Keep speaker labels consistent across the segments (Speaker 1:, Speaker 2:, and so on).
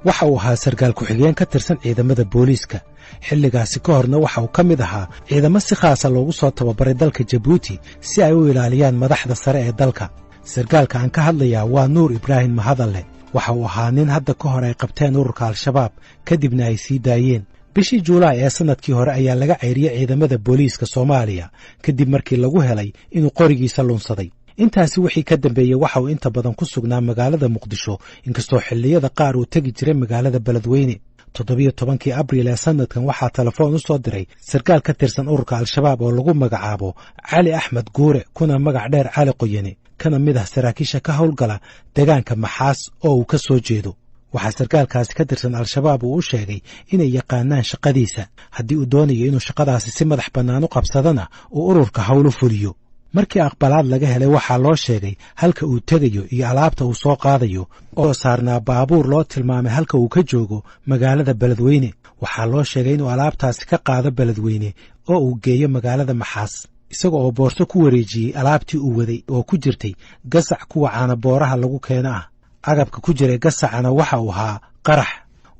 Speaker 1: Waxa uu ahaa sarkaal ku-xigeen ka tirsan ciidamada booliiska. Xilligaasi ka horna waxa uu ka mid ahaa ciidamo si khaasa loogu soo tababaray dalka Jabuuti si ay u ilaaliyaan madaxda sare ee dalka. Sarkaalka aan ka hadlayaa waa Nuur Ibraahim Mahadalle. Waxa uu ahaa nin hadda ka hor ay qabteen ururka Al-Shabaab, kadibna ay sii daayeen. Bishii Juulaay ee sannadkii hore ayaa laga ceyriyey ciidamada booliiska Soomaaliya, kadib markii lagu helay inuu qorigiisa lunsaday. Intaasi wixii ka dambeeyey waxa uu inta badan ku sugnaa magaalada Muqdisho, inkastoo xilliyada qaar uu tegi jiray magaalada Beledweyne. 17-kii Abriil ee sannadkan waxaa telefoon u soo diray sarkaal ka tirsan ururka Al-Shabaab oo lagu magacaabo Cali Axmed Guure, kuna magac dheer Cali Qoyane, kana mid ah saraakiisha ka howlgala deegaanka Maxaas oo uu ka soo jeedo. Waxaa sarkaalkaasi ka tirsan Al-Shabaab uu u sheegay inay yaqaanaan shaqadiisa, haddii uu doonayo inuu shaqadaasi si madax bannaan u qabsadana uu ururka howlu fuliyo. Markii aqbalaad laga helay, waxaa loo sheegay halka uu tegayo iyo alaabta uu soo qaadayo oo saarnaa baabuur loo tilmaamay halka uu ka joogo magaalada Beledweyne. Waxaa loo sheegay inuu alaabtaasi ka qaado Beledweyne oo uu geeyo magaalada Maxaas, isaga oo boorso ku wareejiyey alaabtii uu waday oo ku jirtay gasac kuwa caanabooraha lagu keeno ah. Agabka ku jiray gasacana waxa uu ahaa qarax.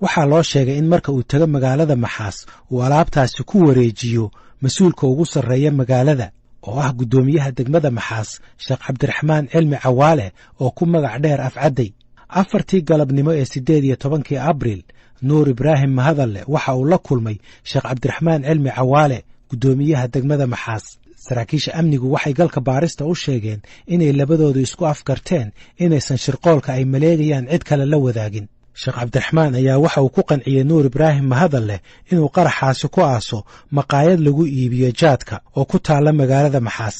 Speaker 1: Waxaa loo sheegay in marka uu tago magaalada Maxaas uu alaabtaasi ku wareejiyo mas-uulka ugu sarreeya magaalada oo ah guddoomiyaha degmada Maxaas, Sheekh Cabdiraxmaan Cilmi Cawaale oo ku magac dheer Afcadday. 4-tii galabnimo ee 18-kii Abriil, Nuur Ibraahim Mahadalle waxa uu la kulmay Sheekh Cabdiraxmaan Cilmi Cawaale, guddoomiyaha degmada Maxaas. Saraakiisha amnigu waxay galka baarista u sheegeen inay labadoodu isku afgarteen inaysan shirqoolka ay maleegayaan cid kale la wadaagin. Sheekh Cabdiraxmaan ayaa waxa uu ku qanciyey Nuur Ibraahim Mahadalle inuu qaraxaasi ku aaso maqaayad lagu iibiyo jaadka oo ku taalla magaalada Maxaas,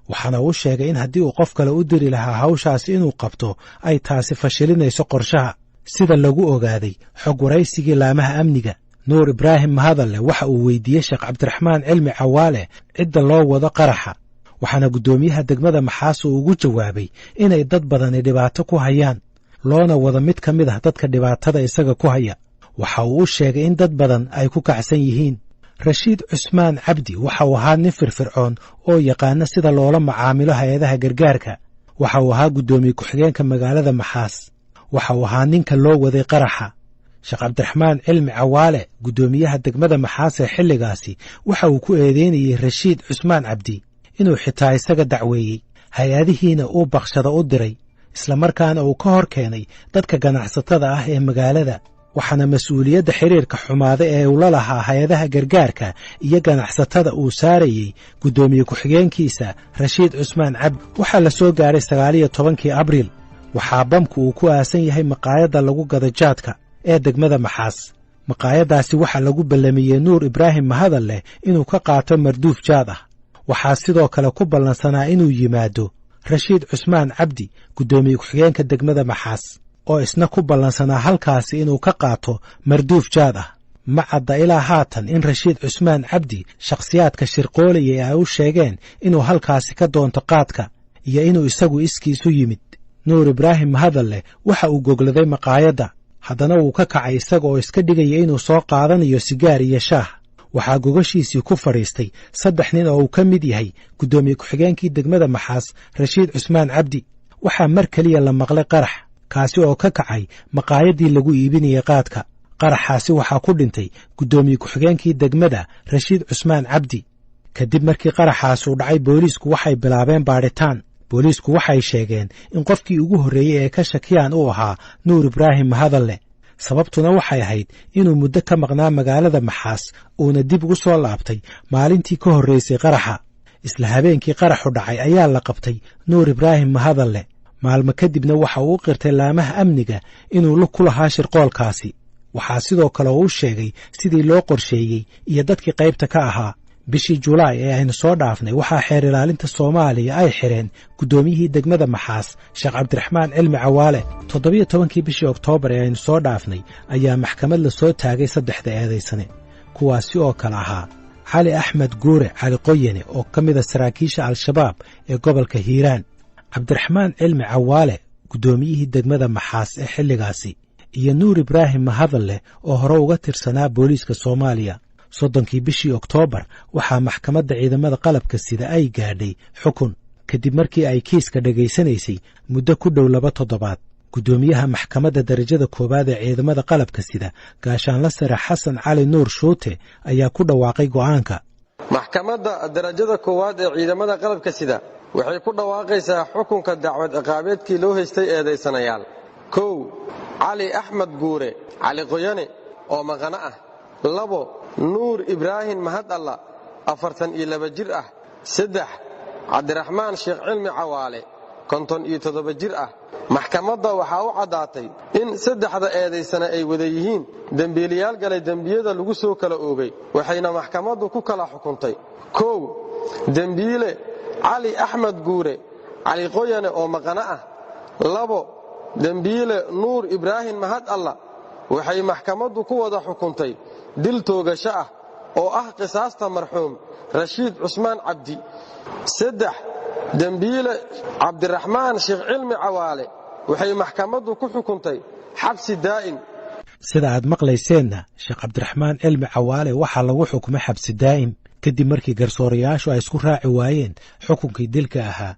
Speaker 1: waxaana uu sheegay in haddii uu qof kale u diri lahaa hawshaasi inuu qabto ay taasi fashilinayso qorshaha. Sida lagu ogaaday xog waraysigii laamaha amniga, Nuur Ibraahim Mahadalle waxa uu weydiiyey Sheekh Cabdiraxmaan Cilmi Cawaale cidda loo wado qaraxa, waxaana guddoomiyaha degmada Maxaas uu ugu jawaabay inay dad badani dhibaato ku hayaan, loona wado mid ka mid ah dadka dhibaatada isaga ku haya. Waxa uu u sheegay in dad badan ay ku kacsan yihiin. Rashiid Cusmaan Cabdi waxa uu ahaa nin firfircoon oo yaqaana sida loola macaamilo hay-adaha gargaarka. Waxa uu ahaa guddoomiye ku-xigeenka magaalada Maxaas. Waxa uu ahaa ninka loo waday qaraxa. Sheekh Cabdiraxmaan Cilmi Cawaale, guddoomiyaha degmada Maxaas ee xilligaasi, waxa uu ku eedeynayey Rashiid Cusmaan Cabdi inuu xitaa isaga dacweeyey, hay-adihiina uu bakshada u diray, islamarkaana uu ka hor keenay dadka ganacsatada ah ee magaalada, waxaana mas-uuliyadda xiriirka xumaada ee uu la lahaa hay-adaha gargaarka iyo ganacsatada uu saarayey guddoomiye ku-xigeenkiisa Rashiid Cusmaan Cabdi. Waxaa la soo gaadhay 19-kii Abriil. Waxaa bamku uu ku aasan yahay maqaayadda lagu gado jaadka ee degmada Maxaas. Maqaayaddaasi waxaa lagu ballamiyey Nuur Ibraahim Mahadalleh inuu ka qaato marduuf jaad ah. Waxaa sidoo kale ku ballansanaa inuu yimaado Rashiid Cusmaan Cabdi, guddoomiye ku-xigeenka degmada Maxaas, oo isna ku ballansanaa halkaasi inuu ka qaato marduuf jaad ah. Ma cadda ilaa haatan in Rashiid Cusmaan Cabdi shakhsiyaadka shirqoolayay ay u sheegeen inuu halkaasi ka doonto qaadka iyo inuu isagu iskiisu yimid. Nuur Ibraahim Mahadalle waxa uu gogladay maqaayadda, haddana wuu ka kacay isaga oo iska dhigaya inuu soo qaadanayo sigaar iyo shaah. Waxaa gogashiisii ku fadhiistay 3 nin oo uu ka mid yahay guddoomiye ku-xigeenkii degmada Maxaas, Rashiid Cusmaan Cabdi. Waxaa mar keliya la maqlay qarax, kaasi oo ka kacay maqaayaddii lagu iibinayay qaadka. Qaraxaasi waxaa ku dhintay guddoomiye ku-xigeenkii degmada, Rashiid Cusmaan Cabdi. Kadib markii qaraxaasi u dhacay, booliisku waxay bilaabeen baadhitaan. Booliisku waxay sheegeen in qofkii ugu horreeyey ee ka shakiyaan uu ahaa Nuur Ibraahim Mahadalle. Sababtuna waxay ahayd inuu muddo ka maqnaa magaalada Maxaas, uuna dib ugu soo laabtay maalintii ka horraysay qaraxa. Isla habeenkii qaraxu dhacay ayaa la qabtay Nuur Ibraahim Mahadalle. Maalmo kadibna waxa uu u qirtay laamaha amniga inuu lug ku lahaa shirqoolkaasi. Waxaa sidoo kale uu u sheegay sidii loo qorsheeyey iyo dadkii qaybta ka ahaa. Bishii Julaay ee aynu soo dhaafnay waxaa xeer ilaalinta Soomaaliya ay xidheen guddoomiyihii degmada Maxaas, Sheekh Cabdiraxmaan Cilmi Cawaale. 17-kii bishii Oktoobar ee aynu soo dhaafnay ayaa maxkamad la soo taagay saddexda eedaysane, kuwaasi oo kale ahaa Cali Axmed Guure Cali Qoyane oo ka mida saraakiisha Al-Shabaab ee gobolka Hiiraan, Cabdiraxmaan Cilmi Cawaale, guddoomiyihii degmada Maxaas ee xilligaasi, iyo Nuur Ibraahim Mahadalleh oo hore uga tirsanaa booliiska Soomaaliya. 30-kii bishii Oktoobar waxaa maxkamadda ciidamada qalabka sida ay gaadhay xukun, kadib markii ay kiiska dhegaysanaysay muddo ku dhow 2 toddobaad. Guddoomiyaha maxkamadda darajada koowaad ee ciidamada qalabka sida, Gaashaanla Sare Xasan Cali Nuur Shuute, ayaa ku dhawaaqay go'aanka.
Speaker 2: Maxkamadda darajada koowaad ee ciidamada qalabka sida waxay ku dhawaaqaysaa xukunka dacwad ciqaabeedkii loo haystay eedaysanayaal: 1, Cali Axmed Guure Cali Qoyane oo maqano ah; 2, Nuur Ibraahim Mahad Alla, 42 jir ah; 3, Cabdiraxmaan Sheekh Cilmi Cawaale, 57 jir ah. Maxkamadda waxaa u caddaatay in saddexda eedaysane ay wada yihiin dembiilayaal galay dembiyada lagu soo kala oogay, waxayna maxkamaddu ku kala xukuntay: 1, dembiile Cali Axmed Guure Cali Qoyane oo maqano ah; 2, dembiile Nuur Ibraahim Mahad Alla. Waxay maxkamaddu ku wada xukuntay dil toogasho ah oo ah qisaasta marxuum Rashiid Cusmaan Cabdi. 3, dembiile Cabdiraxmaan Sheekh Cilmi Cawaale waxay maxkamaddu ku xukuntay xabsi daa'im.
Speaker 1: Sida aad maqlayseenna, Sheekh Cabdiraxmaan Cilmi Cawaale waxaa lagu xukumay xabsi daa'im kadib markii garsoorayaashu ay isku raaci waayeen xukunkii dilka ahaa.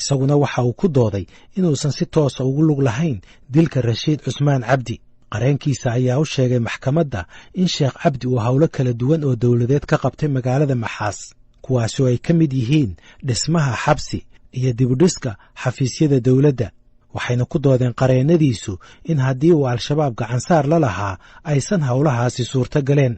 Speaker 1: Isaguna waxa uu ku dooday inuusan si toosa ugu lug lahayn dilka Rashiid Cusmaan Cabdi. Qareenkiisa ayaa u sheegay maxkamadda in Sheekh Cabdi uu howlo kala duwan oo dowladeed ka qabtay magaalada Maxaas, kuwaasoo ay ka mid yihiin dhismaha xabsi iyo dibudhiska xafiisyada dowladda. Waxayna ku doodeen qareennadiisu in haddii uu Al-Shabaab gacansaar la lahaa aysan howlahaasi suurto galeen.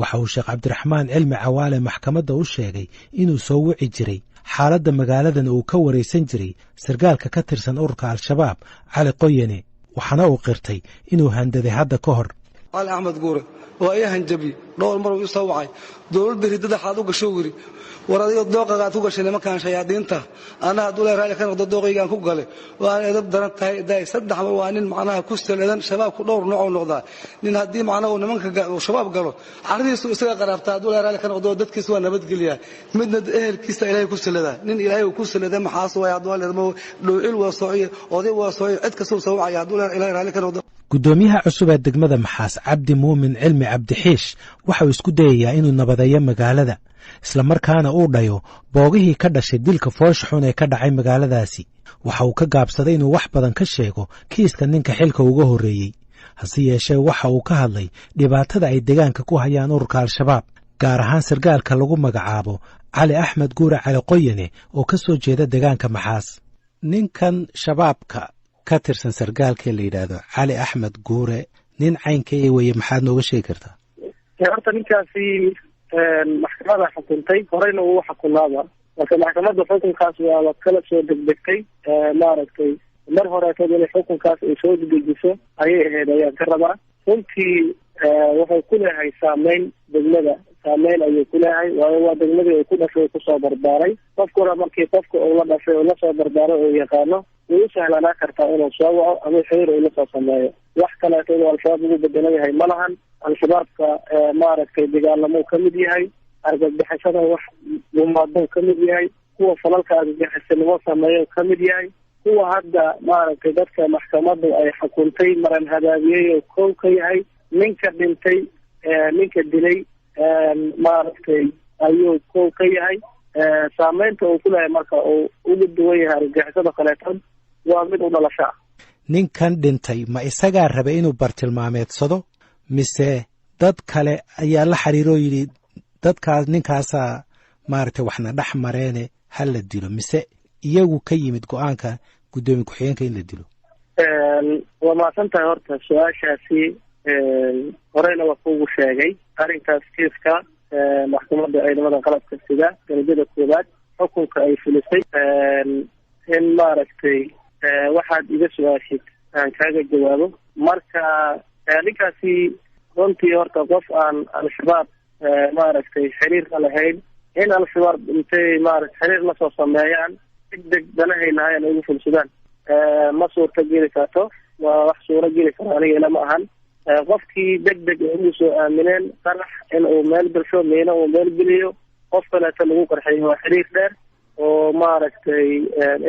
Speaker 1: Waxa uu Sheekh Cabdiraxmaan Cilmi Cawaale maxkamadda u sheegay inuu soo wici jiray, xaaladda magaaladan uu ka waraysan jiray sargaalka ka tirsan ururka Al-Shabaab Cali Qoyane, waxaana uu qirtay inuu handaday hadda ka hor.
Speaker 3: Cali Axmed Guure waa ii hanjabi dhowr mar uu ii soo wacay. "Dowladda riddada xaad u gasho?" Wiri. "War adiga dooqaga aad ku gashay nimankan shayaadiinta, anna hadduu Ilahay raalli ka noqdo dooqaygaan ku gale, waana edab daran tahay daay." Saddex mar waa nin macnaha ku saleedan. Shabaabku dhowr nooc uu noqdaa. Nin haddii macnaha uu nimanka uu shabaab galo, carridiisu isaga qaraabtaa, hadduu Ilahay raalli ka noqdo dadkiisa waa nabadgeliyaa. Midna ehelkiisa Ilaahay ku saleedaa. Nin Ilaahay uu ku saleeday maxaas waay. Hadduu leedmo dhowcil waa soociye, oday waa soociye, cid kastuu soo wacaya hadduu Ilahay raalli ka noqdo.
Speaker 1: Guddoomiyaha cusub ee degmada Maxaas, Cabdi Muumin Cilmi Cabdixiish, waxa uu isku dayayaa inuu nabadeeyo magaalada, islamarkaana uu dhayo boogihii ka dhashay dilka foosha xun ee ka dhacay magaaladaasi. Waxa uu ka gaabsaday inuu wax badan ka sheego kiiska ninka xilka uga horreeyey. Hase yeeshee, waxa uu ka hadlay dhibaatada ay deegaanka ku hayaan ururka Al-Shabaab, gaar ahaan sargaalka lagu magacaabo Cali Axmed Guure Cali Qoyane oo ka soo jeeda deegaanka Maxaas. Ninkan Shabaabka ka tirsan, sargaalka la yidhaahdo Cali Axmed Guure, nin caynkaya weye, maxaad nooga sheegi kartaa?
Speaker 4: Horta ninkaasi maxkamada xukuntay, horeyna uu xukunaaba. Marka maxkamadda xukunkaas waaba kala soo degdegtay. Maaragtay, mar horeetood inay xukunkaas ay soo dedejiso ayay ahayd ayaan ka rabaa. Runtii wuxuu ku leeyahay saameyn degmada, saameyn ayuu ku leeyahay, waayo waa degmadii uu ku dhashay, uu kusoo barbaaray. Qofkuna markii qofka uu la dhashay, uu lasoo barbaaray, uu yaqaano, way u sahlanaa kartaa inuu soo waco ama xiriir uu lasoo sameeyo. Wax kaleeto inuu Al-Shabaab ugu bedelan yahay ma lahan. Al-Shabaabka, maaragtay, dagaalamuu ka mid yahay, argagixisada wax gumaadou ka mid yahay, kuwa falalka argagixisanimo sameeya ka mid yahay, kuwa hadda, maaragtay, dadka maxkamaddu ay xukuntay maran habaabiyey oo kow ka yahay. Ninka dhintay, ninka dilay, maaragtay, ayuu kow ka yahay. Saameynta uu ku leeyahay marka uu ugu duwan yahay argagixisada kaleetan waa mid u dhalasho ah.
Speaker 1: Ninkan dhintay ma isagaa rabay inuu bartilmaameedsado, mise dad kale ayaa la xiriiroo yidhi dadkaas ninkaasaa, maaragtay, waxna dhex mareene ha la dilo, mise iyagu ka yimid go-aanka guddoomiye ku-xigeenka in la dilo?
Speaker 4: Waa mahadsan tahay. Horta su-aashaasi horeyna waa kuugu sheegay arrinkaas. Kiiska maxkamadda ciidamada qalabka sida darajada koowaad xukunka ay fulisay in, maaragtay, waxaad iga su-aashid aan kaaga jawaabo. Marka ninkaasi runtii horta qof aan Al-Shabaab, maaragtay, xiriir ka lahayn, in Al-Shabaab intay, maaragtay, xiriir lasoo sameeyaan deg deg danahay lahayn ay ugu fulsadaan, ma suurta geli karto. Waa wax suuro geli karo aniga ilama ahan. Qofkii deg deg ay ugu soo aamineen qarax in uu meel gelsho, miino uu meel geliyo, qof kaleeto lagu qarxiyo, waa xiriir dheer oo, maaragtay,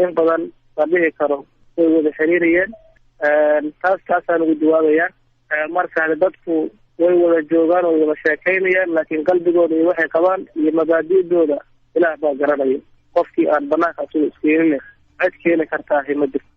Speaker 4: in badan la dhihi karo way wada xiriirayeen. Taasaan ugu jawaabayaa. Marka dadku way wada joogaan oo wada sheekaynayaan, laakiin qalbigooda iyo waxay qabaan iyo mabaadi'dooda Ilaah baa garanaya. Qofkii aan banaanka asuga iskeenin, cid keeni kartaahi ma jirto.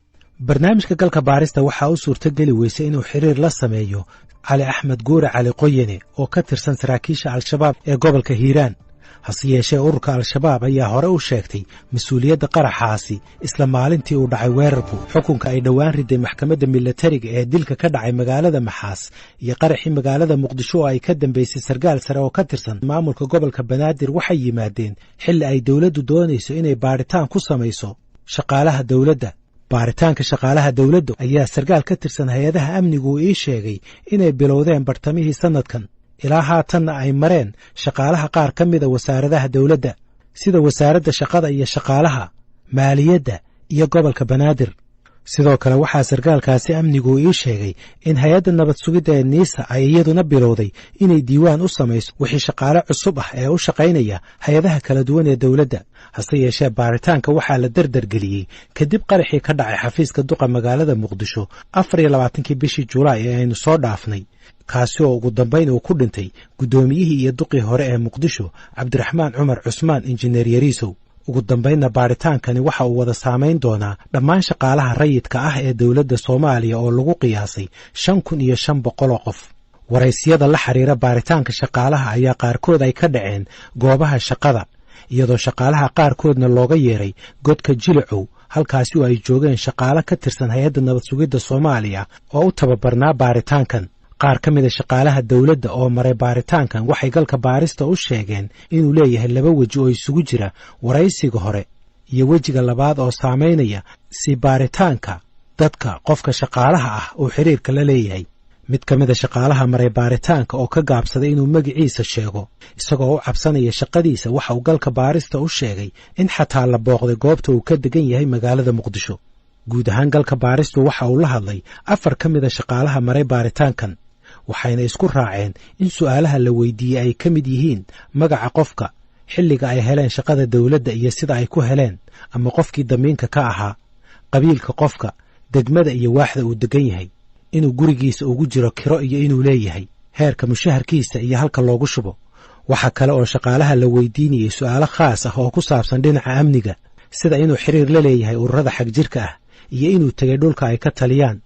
Speaker 1: Barnaamijka Galka Baarista waxaa u suurtogeli weysay inuu xiriir la sameeyo Cali Axmed Guure Cali Qoyane oo ka tirsan saraakiisha Al-Shabaab ee gobolka Hiiraan. Hase yeeshee, ururka Al-Shabaab ayaa hore u sheegtay mas-uuliyadda qaraxaasi isla maalintii uu dhacay weerarku. Xukunka ay dhowaan riday maxkamadda milatariga ee dilka ka dhacay magaalada Maxaas iyo qaraxii magaalada Muqdisho oo ay ka dambeysay sarkaal sare oo ka tirsan maamulka gobolka Banaadir waxay yimaadeen xilli ay dowladdu doonayso inay baadhitaan ku samayso shaqaalaha dowladda. Baaritaanka shaqaalaha dowladda ayaa sarkaal ka tirsan hay-adaha amnigu uu ii sheegay inay bilowdeen bartamihii sannadkan, ilaa haatanna ay mareen shaqaalaha qaar ka mida wasaaradaha dowladda, sida Wasaaradda Shaqada iyo Shaqaalaha, Maaliyadda iyo gobolka Banaadir. Sidoo kale, waxaa sarkaalkaasi amnigu ii sheegay in hay-adda nabad sugidda ee NISA ay iyaduna bilowday inay diiwaan u samayso wixii shaqaale cusub ah ee u shaqaynaya hay-adaha kala duwan ee dowladda. Hase yeeshee, baaritaanka waxaa la dardargeliyey kadib qaraxii ka dhacay xafiiska duqa magaalada Muqdisho 24-kii bishii Julaay ee aynu soo dhaafnay, kaasi oo ugu dambayn uu ku dhintay guddoomiyihii iyo duqii hore ee Muqdisho, Cabdiraxmaan Cumar Cusmaan Injineer Yariisow. Ugu dambaynna, baadhitaankani waxa uu wada saamayn doonaa dhammaan shaqaalaha rayidka ah ee dowladda Soomaaliya oo lagu qiyaasay 5500 oo qof. Waraysiyada la xiriira baaritaanka shaqaalaha ayaa qaarkood ay ka dhaceen goobaha shaqada, iyadoo shaqaalaha qaarkoodna looga yeeray godka Jilicow, halkaasi oo ay joogeen shaqaalo ka tirsan hay-adda nabad sugidda Soomaaliya oo u tababarnaa baaritaankan. Qaar ka mida shaqaalaha dowladda oo maray baaritaankan waxay Galka Baarista u sheegeen inuu leeyahay laba weji oo isugu jira waraysiga hore iyo wejiga labaad oo saamaynaya si baaritaanka dadka qofka shaqaalaha ah uu xiriirka la leeyahay. Mid ka mida shaqaalaha maray baaritaanka oo ka gaabsaday inuu magiciisa sheego isagoo u cabsanaya shaqadiisa waxa uu Galka Baarista u sheegay in xataa la booqday goobta uu ka degan yahay magaalada Muqdisho. Guud ahaan, Galka Baaristu waxa uu la hadlay afar ka mida shaqaalaha maray baaritaankan, waxayna isku raaceen in su'aalaha la weydiiyey ay ka mid yihiin magaca qofka, xilliga ay heleen shaqada dowladda iyo sida ay ku heleen ama qofkii damiinka ka ahaa, qabiilka qofka, degmada iyo waaxda uu degan yahay, inuu gurigiisa ugu jiro kiro iyo inuu leeyahay, heerka mushaharkiisa iyo halka loogu shubo. Waxaa kale oo shaqaalaha la weydiinayey su'aalo khaas ah oo ku saabsan dhinaca amniga, sida inuu xiriir la leeyahay ururada xagjirka ah iyo inuu tegay dhulka ay ka taliyaan,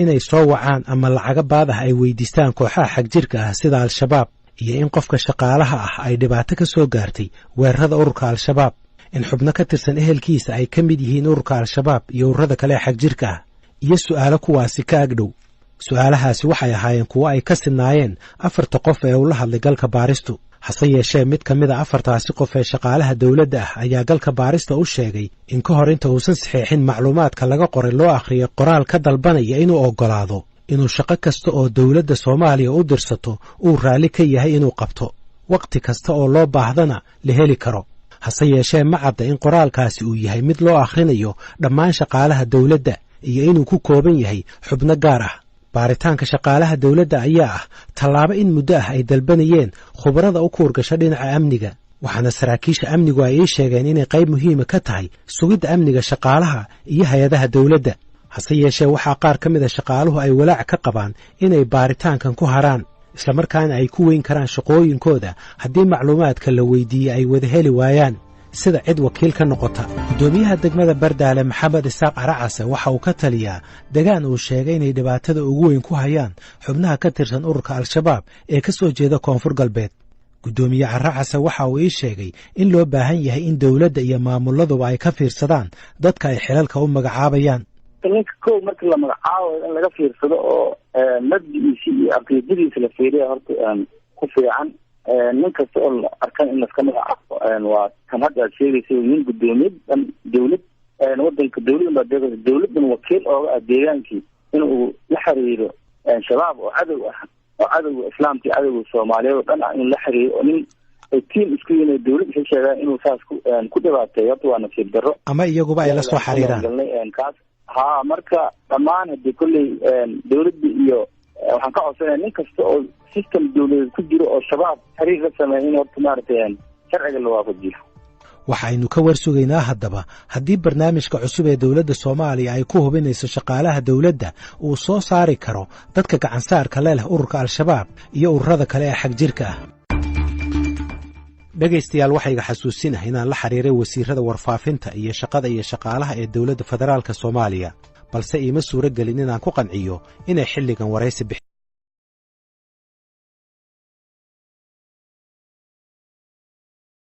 Speaker 1: inay soo wacaan ama lacago baad ah ay weydiistaan kooxaha xagjirka ah sida Al-Shabaab, iyo in qofka shaqaalaha ah ay dhibaato ka soo gaartay weerarada ururka Al-Shabaab, in xubno ka tirsan ehelkiisa ay ka mid yihiin ururka Al-Shabaab iyo ururada kale ee xagjirka ah, iyo su'aalo kuwaasi ka agdhow. Su'aalahaasi waxay ahaayeen kuwo ay ka sinnaayeen afarta qof ee uu la hadlay Galka Baaristu. Hase yeeshee, mid ka mid a afartaasi qof ee shaqaalaha dowladda ah ayaa Galka Baarista u sheegay in ka hor inta uusan saxeexin macluumaadka laga qoray loo akhriyay qoraal ka dalbanaya inuu oggolaado inuu shaqo kasta oo dowladda Soomaaliya u dirsato uu raalli ka yahay inuu qabto, wakhti kasta oo loo baahdana la heli karo. Hase yeeshee, ma cadda in qoraalkaasi uu yahay mid loo akhrinayo dhammaan shaqaalaha dowladda iyo inuu ku kooban yahay xubno gaar ah. Baaritaanka shaqaalaha dowladda ayaa ah tallaabo in muddo ah ay dalbanayeen khubarada u kuurgasha dhinaca amniga, waxaana saraakiisha amnigu ay ii sheegeen inay qayb muhiima ka tahay sugidda amniga shaqaalaha iyo hay-adaha dowladda. Hase yeeshee, waxaa qaar ka mid a shaqaaluhu ay walaac ka qabaan inay baaritaankan ku haraan, islamarkaana ay ku weyn karaan shaqooyinkooda haddii macluumaadka la weydiiyey ay wada heli waayaan sida cid wakiil ka noqota. Guddoomiyaha degmada Bardaale, Maxamed Isaaq Caracase, waxa uu ka taliyaa degaan uu sheegay inay dhibaatada ugu weyn ku hayaan xubnaha ka tirsan ururka Al-Shabaab ee ka soo jeeda Koonfur Galbeed. Guddoomiye Caracase waxa uu ii sheegay in loo baahan yahay in dowladda iyo maamuladuba ay ka fiirsadaan dadka ay xilalka u magacaabayaan.
Speaker 4: Ninka kow marka la magacaabayo in laga fiirsado oo mabdi'iisa iyo caqiidadiisa la fiiriya horta ku fiican. Nin kasta oo la arkan in laska magacaabo waa tan hadda aad sheegaysa, nin guddoomiye dhan dawlad wadanka dawladan baa deeqaysa, dawladan wakiil ooga ah deegaankii, inuu la xiriiro Shabaab oo cadow ah, oo cadowga Islaamka iyo cadowga Soomaaliyeed oo dhan ah inuu la xiriiro, oo nin ay tiam isku yihiin oo dawlad isla sheegaan inuu saas ku dhibaateeyo, horta waa nasiib darro.
Speaker 1: Ama iyaguba ay la soo xiriiraan.
Speaker 4: Kaas ha. Marka dhammaan hadii kolley dawladda iyo waxaan ka codsanaya nin kasta oo system dawladeed ku jiro oo Shabaab xiriir la sameeya in horta maaragtay sharciga la waafajiyo.
Speaker 1: Waxaynu ka war sugaynaa haddaba haddii barnaamijka cusub ee dowladda Soomaaliya ay ku hubinayso shaqaalaha dowladda uu soo saari karo dadka gacansaarka le leh ururka Al-Shabaab iyo ururada kale ee xagjirka ah. Dhegaystayaal, waxayga xasuusinahay inaan la xiriiray wasiirada warfaafinta iyo shaqada iyo shaqaalaha ee dowladda federaalka Soomaaliya, Balse iima suuro gelin inaan ku qanciyo inay xilligan waraysi bixi.